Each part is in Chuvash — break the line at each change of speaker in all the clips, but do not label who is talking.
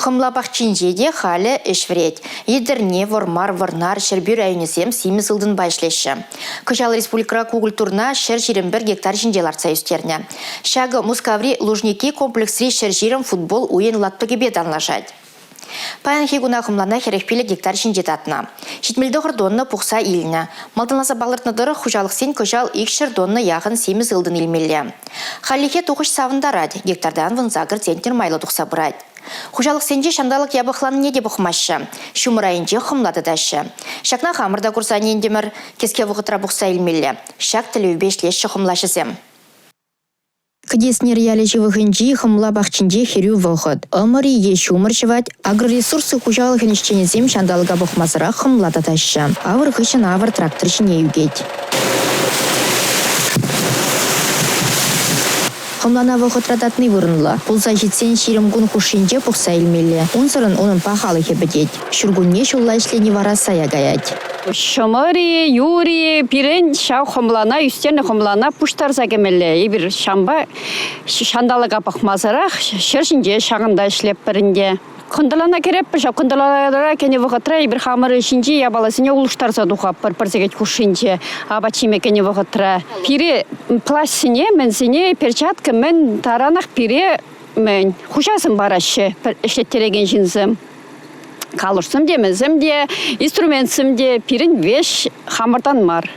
Хӑмла пахчинче те халӗ ӗҫ вӗрет. Етӗрне, Вӑрмар, Вӑрнар, Ҫӗрпӳ районӗсем симӗс ылтӑнпа ӗҫлеҫҫӗ. Кӑҫал республикӑра ку культурӑна 121 гектар ҫинче лартса ӳстернӗ. Ҫакӑ Мускаври Лужники комплексри 120 футбол уйӗн лаптӑкӗпе танлашать. Паянхи куна хӑмлана 45 гектар ҫинче татнӑ. 79 тонна пухса илнӗ. Малтанласа палӑртнӑ тӑрӑх, хуҫалӑхсен кӑҫал 200 тонна яхӑн симӗс ылтӑн илмелле. Хальлӗхе тухӑҫ савӑнтарать, гектартан 18 центнер майлӑ тухса пырать. Хуҫалӑхсенче ҫанталӑк япӑхланнине те пӑхмаҫҫӗ. Ҫумӑр айӗнче хӑмла тытаҫҫӗ. Ҫакна хамӑр та курса ӗнентӗмӗр. Кӗске вӑхӑтра пухса илмелле. Ҫак тӗллевпе ӗҫлеҫҫӗ хӑмлаҫӑсем. Кӗтеснер ялӗ ҫывӑхӗнчи хӑмла пахчинче хӗрӳ вӑхӑт. Ӑмӑр-и е ҫумӑр ҫӑвать, агроресурсы хуҫалӑхӗн ӗҫченӗсем ҫанталӑка пӑхмасӑрах хӑмла татаҫҫӗ. Авӑр хыҫҫӑн авӑр трактор ҫине ӳкет. Хӑмлана вӑхӑтра татни вырӑнлӑ. Пулса ҫитсен 20 кун хушшинче пухса илмелле. Унсӑрӑн унӑн пахалӑхӗ пӗтет. Ҫуркунне-ҫулла ӗҫлени вара сая каять.
Ҫӑмӑр-и, юр-и, пирӗн ҫав хӑмлана, ӳстернӗ хӑмлана пуҫтарса кӗмелле. Эпир ҫампа ҫанталӑка пӑхмасӑрах ҫӗр ҫинче ҫакӑнта ӗҫлетпӗр ӗнтӗ. Кӑнтӑрлана кӗретпӗр ҫав. Кӑнтӑрлана кӗнӗ вӑхӑтра эпир хамӑр ҫинчи япаласене улӑштарса тухатпӑр пӗр сехет хушшинче апат ҫиме кӗнӗ вӑхӑтра. Пире плащсене, мӗнсене, перчатка мӗн таранах пире мӗн хуҫасем параҫҫӗ ӗҫлеттерекен ҫынсем. Калӑшсем те, мӗнсем те, инструментсем те пирӗн веҫ хамӑртан мар.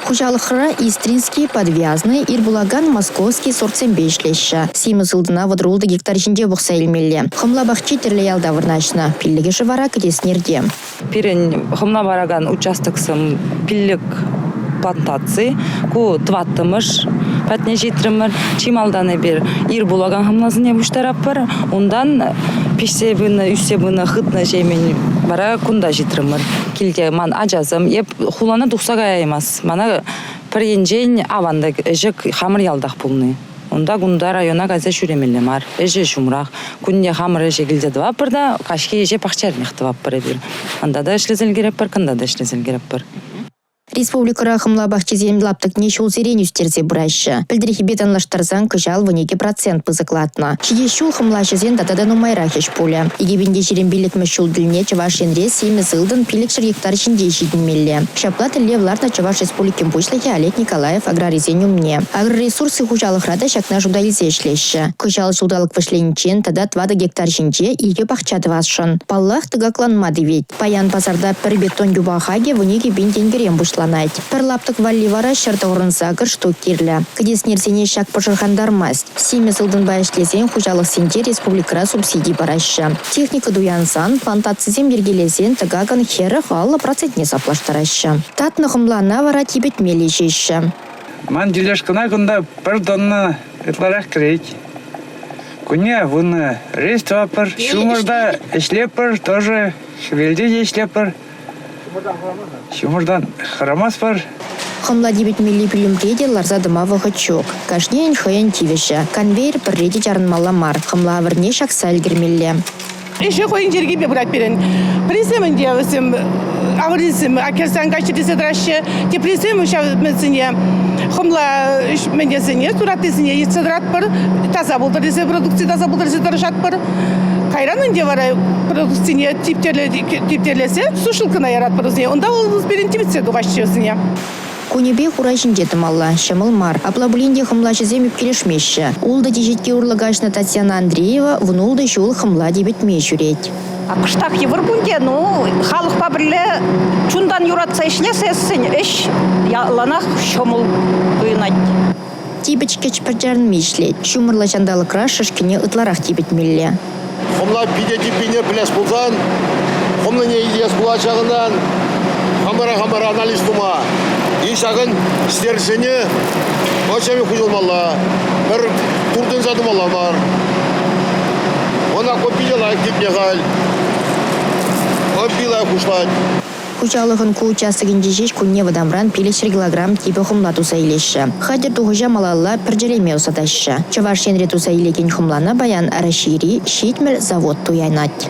Хуҫалӑхра Истринский, Подвязный, ир пулакан Московский сортсемпе ӗҫлеҫҫӗ. Симӗс ылтӑна 36 гектар ҫинче пухса илмелле. Хӑмла пахчи тӗрлӗ ялта вырнаҫнӑ. Пиллӗкӗшӗ вара Кӗтеснерте.
Пирӗн хӑмла паракан участоксем пиллӗк плантаци. Ку тӑваттӑмӗш патне ҫитрӗмӗр. Чи малтан эпир ир пулакан хӑмласене пуҫтаратпӑр. Унтан пиҫсе пынӑ, ӳссе пынӑ хытнӑ ҫемӗн вара кунта ҫитрӗмӗр. Килте ман ачасем, эп хулана тухса каяймас. Мана пӗр енчен аван та ӗҫӗ хамӑр ялтах пулни. Унта-кунта района кайса ҫӳремелле мар. Ӗҫӗ ҫумрах. Кунне хамӑр ӗҫе килсе тӑватпӑр та каҫхи ӗҫе пахчаринех тӑватпӑр эпир. Унта та ӗҫлесе ӗлкӗретпӗр, кунта та ӗҫлесе ӗлкӗретпӗр.
Республикӑра хӑмла пахчисен лаптӑкне ҫулсерен ӳстерсе пыраҫҫӗ. Пӗлтӗрхипе танлаштарсан кӑҫал 12% пысӑклатнӑ. Ҫитес ҫул хӑмлаҫӑсен тата та нумайрах ӗҫ пулӗ. 2025-мӗш ҫул тӗлне Чӑваш Енре симӗс ылтӑн 500 гектар ҫинче ҫитӗнмелле. Ҫапла тӗллев лартнӑ Чӑваш Республикин Пуҫлӑхӗ Олег Николаев аграрисен умне. Агроресурсы хуҫалӑхра та ҫакна шута илсе ӗҫлеҫҫӗ. Кӑҫал ҫулталӑк вӗҫлениччен тата тӑватӑ гектар ҫинче икӗ пахча тӑвасшӑн. Паллах, тӑкакланма тивет. Паян пасарта пӗр бетон юпа хакӗ 12 000 тенкӗрен пуҫланать. Пӗр лаптӑк валли вара 198 штук кирлӗ. Кӗтеснерсене ҫак пӑшӑрхантармасть. Симӗс ылтӑнпа ӗҫлесен хуҫалӑхсенче республикӑра субсиди параҫҫӗ. Техника туянсан, плантацисем йӗркелесен тӑкакӑн 40-50 процентне саплаштараҫҫӗ. Татнӑ хӑмлана вара типӗтме леҫеҫҫӗ.
Ман тележкӑна кунта пӗр тонна ытларах кӗрет. Кунне вунӑ рейс тӑватпӑр, ҫумӑрта ӗҫлетпӗр, тоже хӗвелте те ӗҫлетпӗр. Ҫумӑртан хӑрамастпӑр.
Хӑмла типӗтмелли пӳлӗмре те ларса тӑма вӑхӑт ҫук. Кашнийӗн хӑйӗн тивӗҫӗ. Конвейер пӗрре те чарӑнмалла мар, хӑмла авӑрне ҫакса ӗлкӗрмелле.
Ӗҫӗ хӑйӗн йӗркипе пырать пирӗн. Пӗрисем ӗнтӗ вӗсем авӑрисем кӗрсе каҫҫӗ тесе тӑраҫҫӗ, теприсем ҫав мӗнсене хӑмла мӗнесене, тураттисене йӑтса тӑратпӑр, таса пултӑр тесе продукци таса пултӑр тесе тӑрӑшатпӑр. Кайран ӗнтӗ вара продукцине типтерлесе сушилкӑна яратпӑр вӗсене. Унта вӑл пирӗн типӗтсе тухаҫҫӗ вӗсене.
Кунӗпе хура ҫинче тӑмалла, ҫӑмӑл мар. Апла пулин те хӑмлаҫӑсем ӳпкелешмеҫҫӗ. Ултӑ теҫетке урлӑ каҫнӑ Татьяна Андреева 16 ҫул хӑмла типӗтме ҫӳрет.
Кӑштах йывӑр пуль те, ну, халӑхпа пӗрле чунтан юратса ӗҫлесессӗн ӗҫ яланах ҫӑмӑл туйӑнать.
Типӗчкӗч пӗр чарӑнми ӗҫлет. Ҫумӑрлӑ ҫанталӑкра шӗшкӗне ытларах типӗтмелле.
Хӑмла питӗ типпине пӗлес пулсан, хӑмлине илес пулать ҫакӑнтан, хамӑра хамӑр анализ тума. И ҫакӑн стержене ачами хуҫӑлмалла, пӗр туртӑнса тумалла мар. Ӑна питӗ лайӑх типнӗ халь. Ӑппи лайӑх хуҫлать.
Хуҫалӑхӑн ку участокӗнче ҫеҫ кунне вӑтамран 500 килограмм типӗ хӑмла туса илеҫҫӗ. Хатӗр тухӑҫа малалла пӗрчӗлеме ӑсатаҫҫӗ. Чӑваш Енре туса илекен хӑмлана паян Раҫҫейри 70 завод туянать.